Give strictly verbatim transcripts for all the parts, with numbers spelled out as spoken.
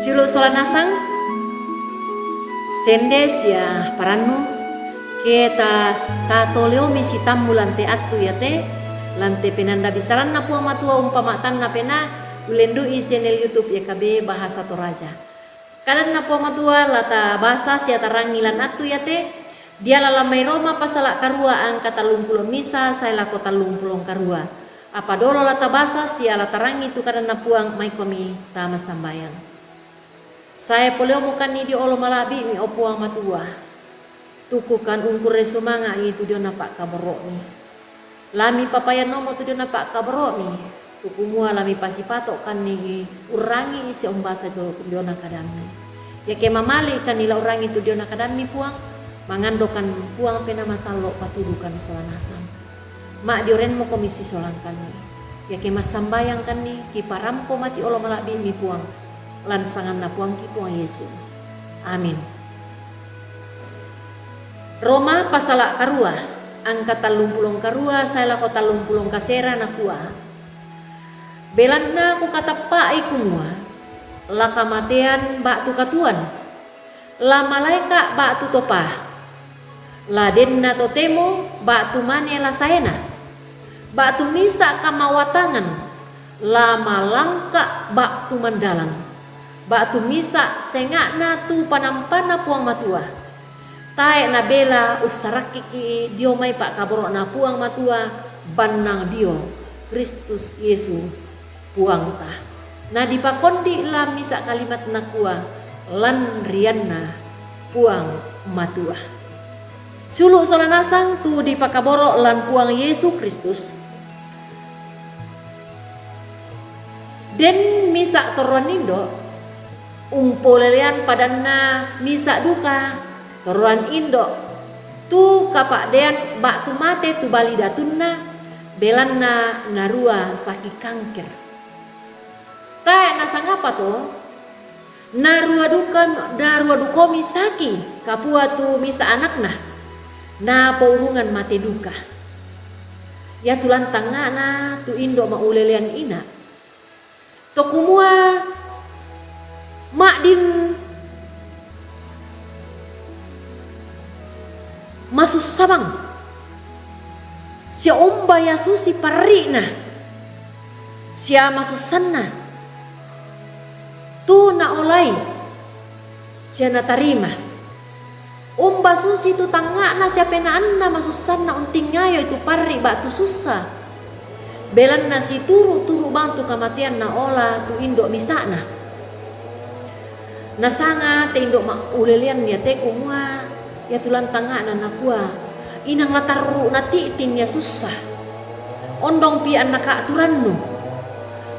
Siulu' sola nasang, sende sia parannu, ke ta, tatoliomi sitammu lan te attu iate, lan te penanda bisaranna Puang Matua umpama'tanna penaa, ullendu'i channel YouTube Y K B Bahasa Toraja. Kadanna Puang Matua la tabasa sia tarangi lan attu iate, diala lan mai Roma pasala karua angka tallumpulo misa sae lako tallumpulo karua. Apa dolo la tabasa sia la tarangi tu kadanna Puang, maikomi tama sambayang. Sae poleomukanni dio olo mala'bi'mi, o Puang Matua. Tukukan ungkurre sumanga'i tu diona pa'kaboro'mi. Lami papayannomo tu diona pa'kaboro'mi, tu kumua lami pasipato'kanni urrangi'i sia umbasa tu diona kadammi. Iake mamali'kanni la urrangi tu diona kadammi, Puang, mangandokan Puang Penaa Masallo' patudukan sola nasang. Ma'diorenmokomi sisolangkanni. Iake massambayangkanni, kiparampo mati olo mala'bi'mi, Puang, lan sanganna Puangki Puang Yesu. Amin. Roma pasala karua, angka tallumpulo karua sae lako tallumpulo kasera nakua, Belanna kukatappa'i kumua, la kamatean ba'tu katuoan, la malaeka' ba'tu to paa, la denna totemo ba'tu mane la saena, ba'tu misa' kamawatangan, la malangka' ba'tu mandalan, ba'tu misa' senga'na tu panampanna Puang Matua. Tae' nabela ussarakkiki' dio mai pa'kaboro'na Puang Matua, bannang dio Kristus Yesu Puangta. Na dipakondi' lan misa' kalimat nakua, lan rianna Puang Matua. Siulu' sola nasang tu dipakaboro' lan Puang Yesu Kristus. Den misa' torroan indo', umpolelean padanna misa' duka torroan indo', tu kapa'dean ba'tu mate tu bali datunna, belanna narua saki kanker. Tae' nasangapa to, narua duka, narua dukomi saki kapua tu misa' anakna, napourungan mate duka. Iatu lan tangnga'na tu indo' ma'ulelean ina'. To kumua ma'din masussa bang, sia umba ia susi parri'na sia masussanna, tu naolai sia natarima. Umba susi tu tangnga'na sia penaanna masussanna untingayoi tu parri' ba'tu sussa, belanna situru'-turu' bang tu kamatean naola tu indo' misa'na. Nasanga te indo' ma'ulelean iate kumua, iatu lan tangnga'na nakua, inang la tarru' nati'ting ia sussa. Ondongpi anna ka'turannu.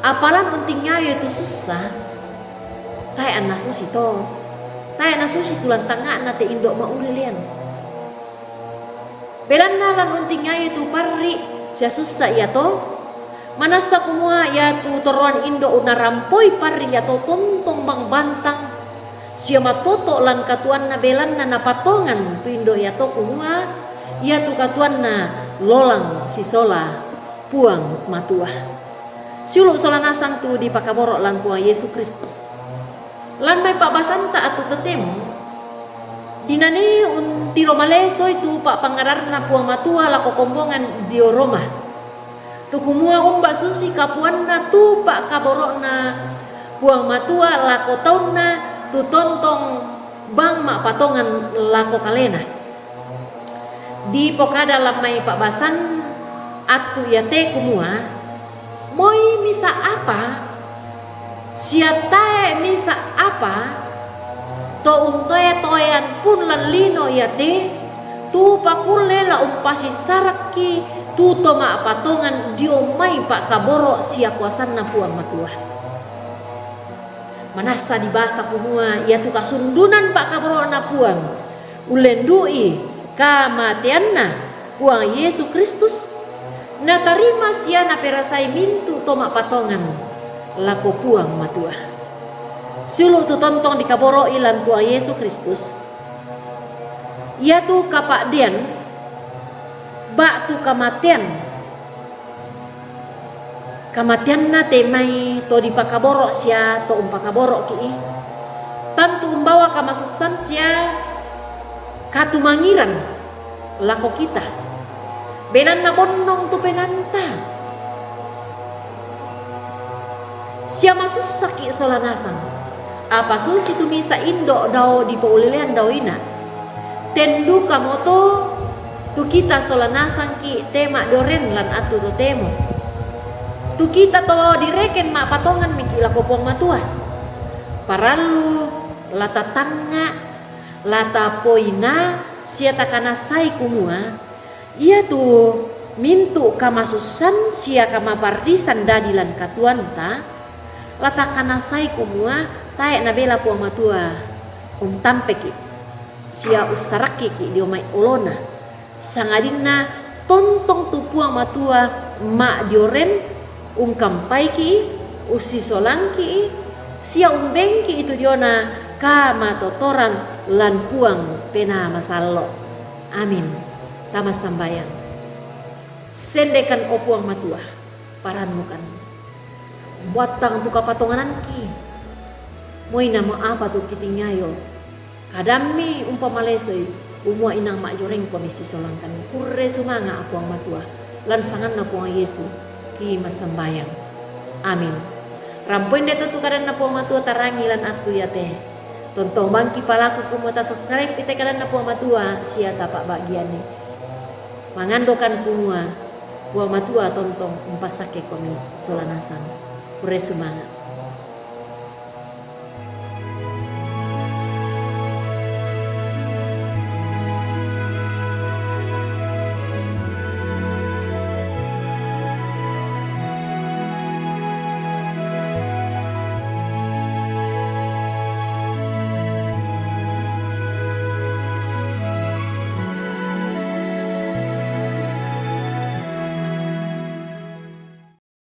Apa lan untingayoi tu sussa, tae' anna susi to. Tae' nasusi tu lan tangnga'na te indo' ma'ulelean. Belanna lan untingayoi tu parri' sia sussa iato, manassa kumua iatu torroan indo' narampoi parri' iato tontong bang bantang sia matoto' lan katuoanna, belanna napatongan tu indo' iato kumua iatu katuoanna lolang sisola Puang Matua. Siulu' sola nasang tu dipakaboro' lan Puang Yesu Kristus. Lan mai pa'basanta attu totemo, dinanii untiro malesoi tu pa'pangngaranna Puang Matua lako kombongan dio Roma, tu kumua umba susi kapuanna tu pa'kaboro'na Puang Matua lako taunna tu tontong bang ma'patongan lako kalena. Dipokada lan mai pa'basan attu iate kumua, moi misa' apa sia tae' misa' apa to untoe-toean pun lan lino iate, tu pakulle la umpasisarakki tu to ma'patongan dio mai pa'kaboro' sia kuasanna Puang Matua. Manassa dibasa kumua iatu kasundunan pa'kaboro'na Puang, ullendu'i kamateanna Puang Yesu Kristus, natarima sia naperasai mintu' to ma'patongan lako Puang Matua. Siulu' tu tontong dikaboro'i lan Puang Yesu Kristus, iatu kapa'dean ba'tu kamatean. Kamateanna te mai to dipakaboro' sia to umpakaboro'ki'i, Bawa kamasussan sia katumangiran lako kita. Belanna bonnong tu penaanta. Sia masussaki sola nasang. Apa susi tu misa indo dao dipoulelean dao ina. Ten dukamoto tu kita sola nasangki te madioren lan attu totemo. Tu kita to direken ma'patonganmiki lako Puang Matua. Parallu la tatangnga, la tapoina, sia takanasai kumua, iatu mintu' kamasussan sia kamaparrisan dadi lan katuoanta, la takanasai kumua tae' nabela Puang Matua untampeki sia ussarakkiki dio mai olona, sangadinna tontong tu Puang Matua ma'dioren ungkampaiki, ussisolangki, sia umbengki itu diona kamatotoran lan Puang Penaa Masallo. Amin. Tama sambayang. Sendekan, o Puang Matua, parannukan. Boattang tu kapatonganangki. Moi namo apa tu kitingayo, kadammi umpamalesoi, umua inang ma'jorengko missisolangkan. Kurre sumanga', Puang Matua, lan sanganna Puang Yesu ki massambayang. Amin. Rampoi inde to tu kadanna Puang Matua tarangi lan attu iate. Tontong bangki palaku kumua tasakkarengpi te kadanna Puang Matua sia tapa'bagianni. Mangandokan kumua Puang Matua tontong umpasakkekomi sola nasang. Kurre sumanga'.